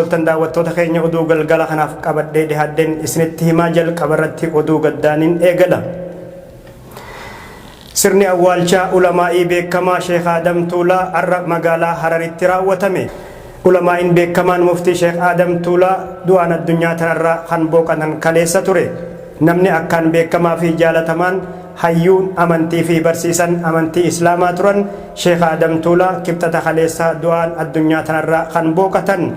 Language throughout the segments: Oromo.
Oltan daawwattoota keenya, oduu galgala kanaaf qabadhee dhihaadheen isinitti himaa. Jalqaba irratti oduu gaddaaniin eegala. Sirni awwaalchaa ulamaa'ii beekamaa Sheekh Aadam Tuulaa har'a magaalaa Hararitti raawwatame. Ulamaa'iin beekamaan Muftii Sheekh Aadam Tuulaa du'aan addunyaa tanarraa kan booqatan kaleessa ture. Namni akkaan beekamaa fi jaalatamaan, hayyuun amantii fi barsiisan amantii Islaamaa turan Sheekh Aadam Tuulaa Kibxata kaleessaa du'aan addunyaa tanarraa kan booqatan.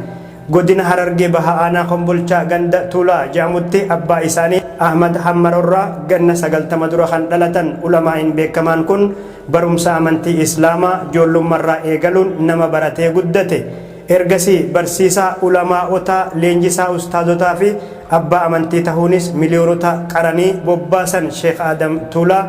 Godina Harargee Baha Aanaa Kombolchaa ganda Tuulaa jedhamutti abbaa isaanii Ahmad Hammarorraa ganna 90 dura kan dhalatan ulamaa'iin beekamaan kun barumsa amantii Islaamaa joollummarraa eegaluun nama baratee guddate. Ergasii barsiisaa ulamaa'otaa, leenjisaa ustaazotaa fi abbaa amantii tahuunis miliyoonota qaranii bobbaasan. Sheekh Aadam Tuulaa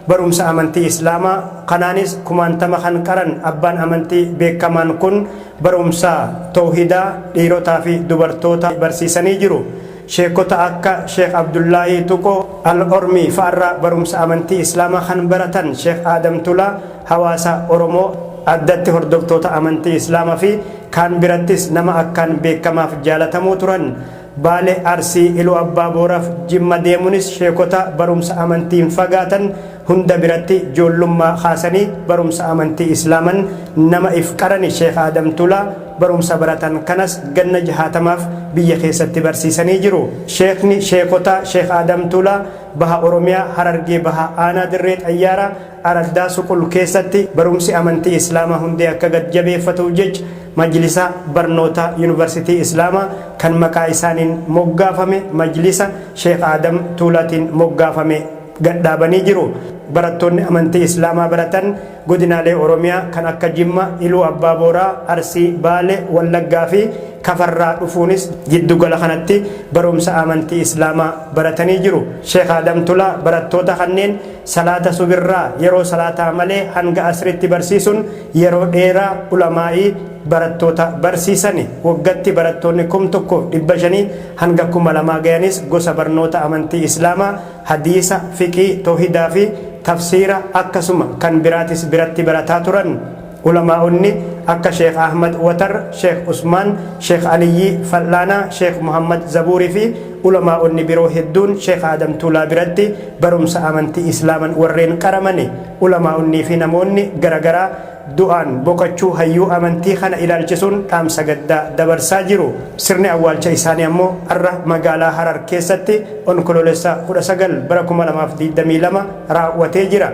barumsa amantii Islaamaa kanaanis kumaantama kan qaran abbaan amantii beekamaan kun barumsa Towhidaa dhiirotaa fi dubartoota barsiisanii jiru. Sheekota akka Sheekh Abdullaahii Tuqoo Al-Ormii fa'arraa barumsa amantii Islaamaa kan baratan Sheekh Aadam Tulaa hawaasa Oromoo, addatti hordoftoota amantii Islaama fi kaan birattis nama akkaan beekamaaf jaalatamuu turan. Baale, Arsii, Iluu Abbaa Booraf Jimma deemunis sheekota barumsa amantiin fagaatan hunda biratti joollummaa kaasanii barumsa amantii Islaaman nama if qarani. Sheekh Aadam Tuulaa barumsa baratan kanas ganna jahaatamaaf biyya keessatti barsiisanii jiru. Sheekni sheekotaa Sheekh Aadam Tuulaa Baha Oromiyaa, Harargee Baha, Aanaa Dirree Xayyaaraa, Araddaa Suqul keessatti barumsi amantii Islaamaa hundee akka gad jabeeffatuuf jecha Majlisa barnoota Yuunivarsitii Islaamaa kan maqaa isaaniin moggaafame, Majlisa Sheekh Aadam Tuulaatiin moggaafame gad dhaabanii jiru. Barattoonni amantii Islaamaa baratan godinaalee Oromiyaa kan akka Jimma, Iluu Abbaa Booraa, Arsii, Baale, Wallaggaa fi Kafarraa dhufuunis jiddu gala kanatti barumsa amantii Islaamaa baratanii jiru. Sheekh Aadam Tulaa barattoota kanneen salaata subirraa yeroo salaataa malee hanga asritti barsiisuun yeroo dheeraa ulamaa'ii barattoota barsiisani. Waggatti barattoonni 1500 hanga 2000 gayanis gosa barnoota amantii Islaamaa hadiisa, fiqhii, towhidaa fi tafsiira akkasuma kan biraatis biratti barataa turan. Ulamaa'onni akka Sheekh Ahmad Watar, Sheekh Usmaan, Sheekh Aliyyii Fal'aanaa, Sheekh Muhammad Zabuurii fi ulamaa'onni biroo hedduun Sheekh Aadam Tuulaa biratti barumsa amantii Islaaman warreen qaramani. Ulamaa'onnii fi namoonni garagaraa du'aan boqachuu hayyuu amantii kana ilaalchisuun dhaamsa gaddaa dabarsaa jiru. Sirni awwaalcha isaanii ammoo har'a magaalaa Harar keessatti Onkoloolessa 19 bara 2022 raawwatee jira.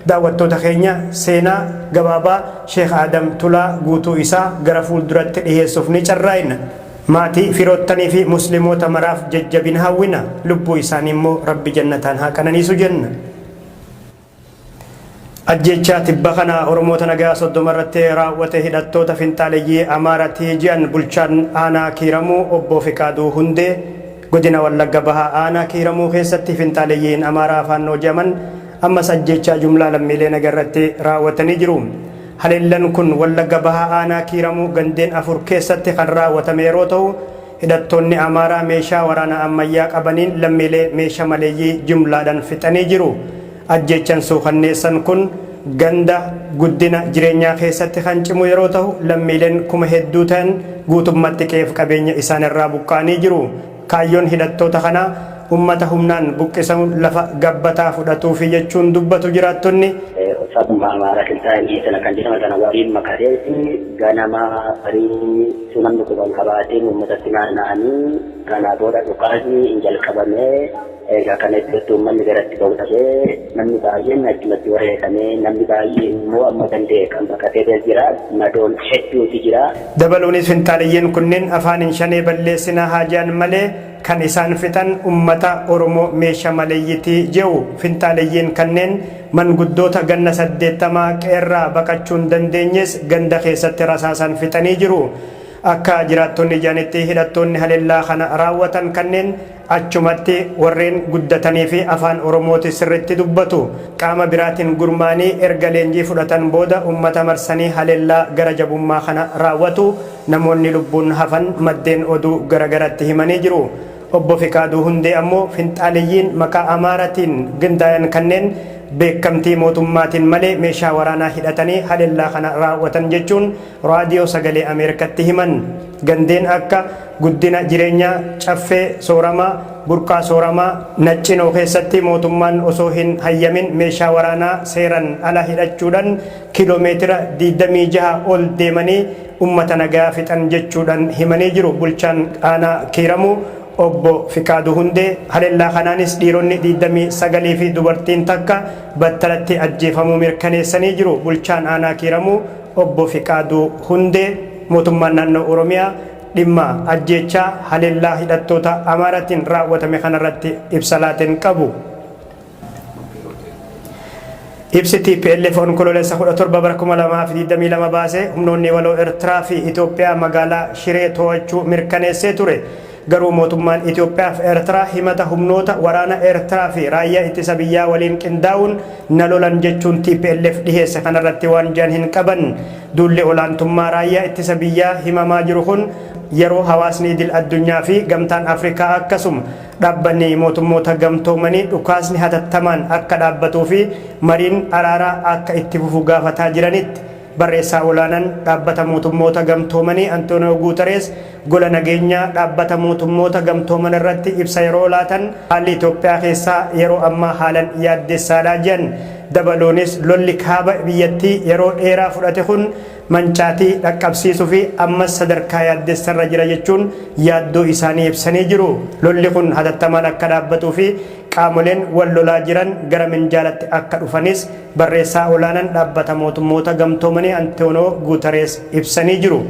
Daawwattoota keenya, seenaa gabaabaa Sheekh Aadam Tulaa guutuu isaa gara fuulduratti dhiheessuuf ni carraayna. Maatii, firoottanii fi Muslimoota maraaf jajjabina hawwina. Lubbuu isaanii immoo Rabbi jannataan haa qananiisu jenna. Ajjeechaa tibba kana Oromoota nagaa 30 irratti raawwate hidhattoota finxaaleyyii Amaaraati ji'an bulchaan aanaa Kiiramuu Obbo Fiqaaduu Hundee. Godina Wallagga Bahaa Aanaa Kiiramuu keessatti finxaaleyyiin Amaaraa Faannoo je'aman ammas ajjeechaa jumlaa lammiilee naga irratti raawwatanii jiru. Haleellan kun Wallagga Bahaa Aanaa Kiiramuu gandeen 4 keessatti kan raawwatame yeroo ta'u, hidhattoonni Amaaraa meeshaa waraanaa ammayyaa qabaniin lammiilee meesha maleeyyii jumlaadhan fixanii jiru. Ajjeechan suukanneessan kun ganda Guddina Jireenyaa keessatti kan cimu yeroo tahu, lammiileen kuma hedduu tahan guutummatti qe'eef qabeenya isaanirraa buqqa'anii jiru. Kaayyoon hidhattoota kanaa ummata humnaan buqqisuun lafa gabbataa fudhatuufi jechuun dubbatu jiraattonni. Sabuma Amaara Finxaaleyyii sana kan jedhama sana waliin makatee ganama barii utuu namni quba hin qabaatiin uummatatti naanna'anii kanaa booda dhukaasni hin jalqabamee. Egaa kana iddootti uummanni garatti ba'u dhabee namni baay'een achumatti wareegame, namni baay'een immoo amma danda'e kan baqatee ba'es jira, madoon hedduutu jira. Dabaluunis finxaaleyyiin kunneen afaaniin Shanee balleessina haa je'an malee kan isaan fixan ummata Oromoo meesha maleeyyiti je'u. Finxaaleyyiin kanneen manguddoota ganna 80 qe'erraa baqachuu hin dandeenyes ganda keessatti rasaasaan fixanii jiru. Akka jiraattonni je'anitti hidhattoonni haleellaa kana raawwatan kanneen achumatti warreen guddataniifi Afaan Oromootis sirriitti dubbatu. Qaama biraatiin gurmaa'anii erga leenjii fudhatan booda ummata marsanii haleellaa gara jabummaa kana raawwatu namoonni lubbuun hafan maddeen oduu garagaratti himanii jiru. Obbo Fiqaaduu Hundee ammoo finxaaleyyiin maqaa Amaaratiin gindaayan kanneen beekamtii mootummaatiin malee meeshaa waraanaa hidhatanii haleellaa kana raawwatan jechuun Raadiyoo Sagalee Ameerikatti himan. Gandeen akka Guddina Jireenyaa, Caffee Sooramaa, Burqaa Sooramaa, Naccinoo keessatti mootummaan osoo hin hayyamin meeshaa waraanaa seeran ala hidhachuudhan kiiloo meetira 26 ol deemanii ummata nagayaa fixan jechuudhan himanii jiru bulchaan aanaa Kiiramuu Obbo Fiqaaduu Hundee. Haleellaa kanaanis dhiironni 29 fi dubartiin takka battalatti ajjeefamuu mirkaneessanii jiru bulchaan aanaa Kiiramuu Obbo Fiqaaduu Hundee. Mootummaan naannoo Oromiyaa dhimma ajjeechaa haleellaa hidhattoota Amaaratiin raawwatame kanarratti ibsa laaten qabu. Ibsi tplf Onkoloolessa 17 bara 2022 baase humnoonni waloo Ertiraa fi Itoophiyaa magaalaa Shiree to'achuu mirkaneessee ture. Garuu mootummaan Itoophiyaa fi Ertiraa himata humnoota waraana Ertiraa fi raayyaa ittisa biyyaa waliin qindaa'uun na lolan jechuun tplf dhiheesse kanarratti waan jedhan hin qaban. Duulli olaantummaa raayyaa ittisa biyyaa himamaa jiru kun yeroo hawaasni idil addunyaa fi Gamtaan Afrikaa akkasuma Dhaabbanni Mootummoota Gamtoomanii dhukaasni hatattamaan akka dhaabbatuu fi mariin araaraa akka itti fufu gaafataa jiranitti, Barreessaa Olaanan Dhaabbata Mootummoota Gamtoomanii Antooniyoo Guutarees gola nageenyaa Dhaabbata Mootummoota Gamtooman irratti ibsa yeroo laatan haalli Itoophiyaa keessaa yeroo ammaa haalan yaaddessaadha jedhan. Dabaluunis lolli kaaba biyyattii yeroo dheeraa fudhate kun mancaatii dhaqqabsiisuu fi ammas sadarkaa yaaddessarra jira jechuun yaaddoo isaanii ibsanii jiru. Lolli kun hatattamaan akka dhaabbatuu fi qaamoleen wal lolaa jiran gara minjaalatti akka dhufanis barreessaa olaanan Dhaabbata Mootummoota Gamtoomanii Antoonoo Guutarees ibsanii jiru.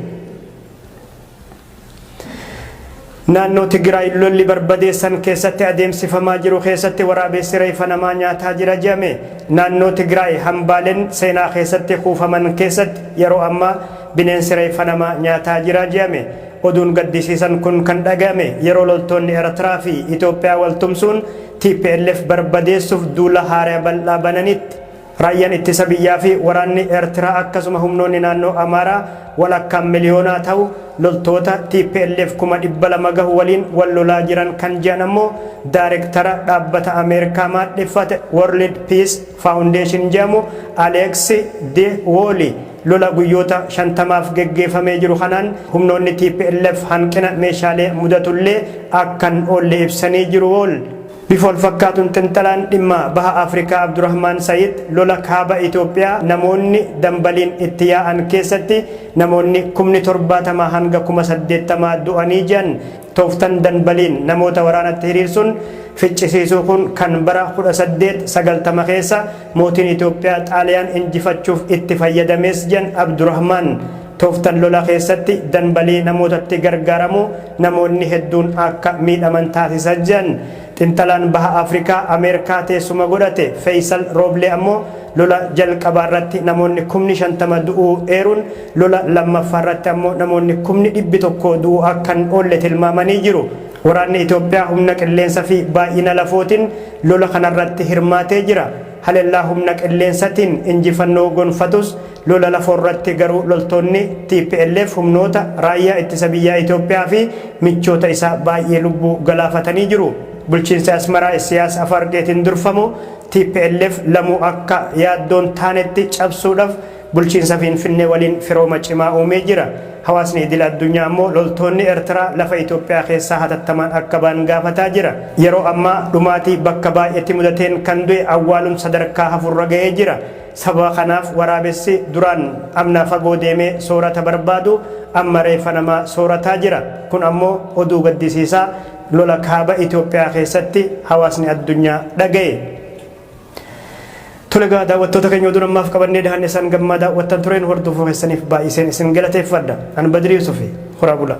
Naannoo Tigraay lolli barbadeessan keessatti adeemsifamaa jiru keessatti waraabessi reeffa namaa nyaataa jira jedhame. Naannoo Tigraay hambaaleen seenaa keessatti kuufaman keessatti yeroo ammaa bineensi reeffa namaa nyaataa jira jedhame. Oduun gaddisiisan kun kan dhaga'ame yeroo loltoonni Ertiraa fi Itoophiyaa wal tumsuun tplf barbadeessuuf duula haaraya bal'aa bananitti. Raayyaan Ittisa Biyyaa fi waraanni Eertiraa akkasuma humnoonni naannoo Amaaraa walakkaan miliyoonaa ta'u loltoota tplf 200,000 gahu waliin wal lolaa jiran kan jedhan ammoo daarektara dhaabbata Ameerikaa maadheffate World Peace Foundation jedhamu Aleeksi De Wooli. Lola guyyoota 50f geggeefamee jiru kanaan humnoonni tplf hanqina meeshaalee mudatullee akka hin oolle ibsanii jiru. Wool. Bifa walfakkaatuun xinxalaan dhimma Baha Afrikaa Abdurahmaan Sayid lola Kaaba Itoophiyaa namoonni dambaliin itti yaa'an keessatti namoonni kumni 70 hanga 80,000 du'anii jedhan. Tooftan danbaliin namoota waraanatti hiriirsuun ficcisiisuu kun kan bara 1890 keessa mootiin Itoophiyaa Xaaliyaan injifachuuf itti fayyadames jedhan Abdurahmaan. Tooftan lola keessatti danbalii namootatti gargaaramuu namoonni hedduun akka miidhaman taasisa jedhan. Xinxalaan Baha Afrikaa Ameerikaa teessuma godhate Feeysal Rooblee ammoo lola jalqabaarratti namoonni kumni 50 du'uu eeruun lola lammaffaarratti ammoo namoonni kumni dhibbi 1 du'uu akka hin oolle tilmaamanii jiru. Waraanni Itoophiyaa humna qilleensa fi baay'ina lafootiin lola kanarratti hirmaatee jira. Halellaa humna qilleensatiin injifannoo gonfatus Lola lafoorratti garuu loltoonni tplf humnoota Raayyaa Ittisa Biyyaa Itoophiyaa fi michoota isaa baay'ee lubbuu galaafatanii jiru. Bulchiinsi Asmaraa Issiyaas Afaarqeetiin durfamu tplf lamuu akka yaaddoon taanetti cabsuudhaf bulchiinsa Fiinfinnee waliin firooma cimaa uumee jira. Hawaasni idil addunyaa ammoo loltoonni Ertiraa lafa Itoophiyaa keessaa hatattamaan akka ba'an gaafataa jira. Yeroo ammaa dhumaatii bakka baay'etti mudateen kan du'e awwaaluun sadarkaa hafurra ga'ee jira. Sababa kanaaf waraabessi duraan amna fagoo deemee soorata barbaadu amma reeffa namaa soorataa jira. Kun ammoo oduu gaddisiisaa lola kaaba Itoophiyaa keessatti hawaasni addunyaa dhaga'e. Tole egaa daawwattoota keenya oduun ammaaf qabannee dhihaanne isaan gammaa daawwattan tureen hordofuu keessaniif baay'iseen isin galateeffadha. An Badrii Yusufi. Horaa bulaa.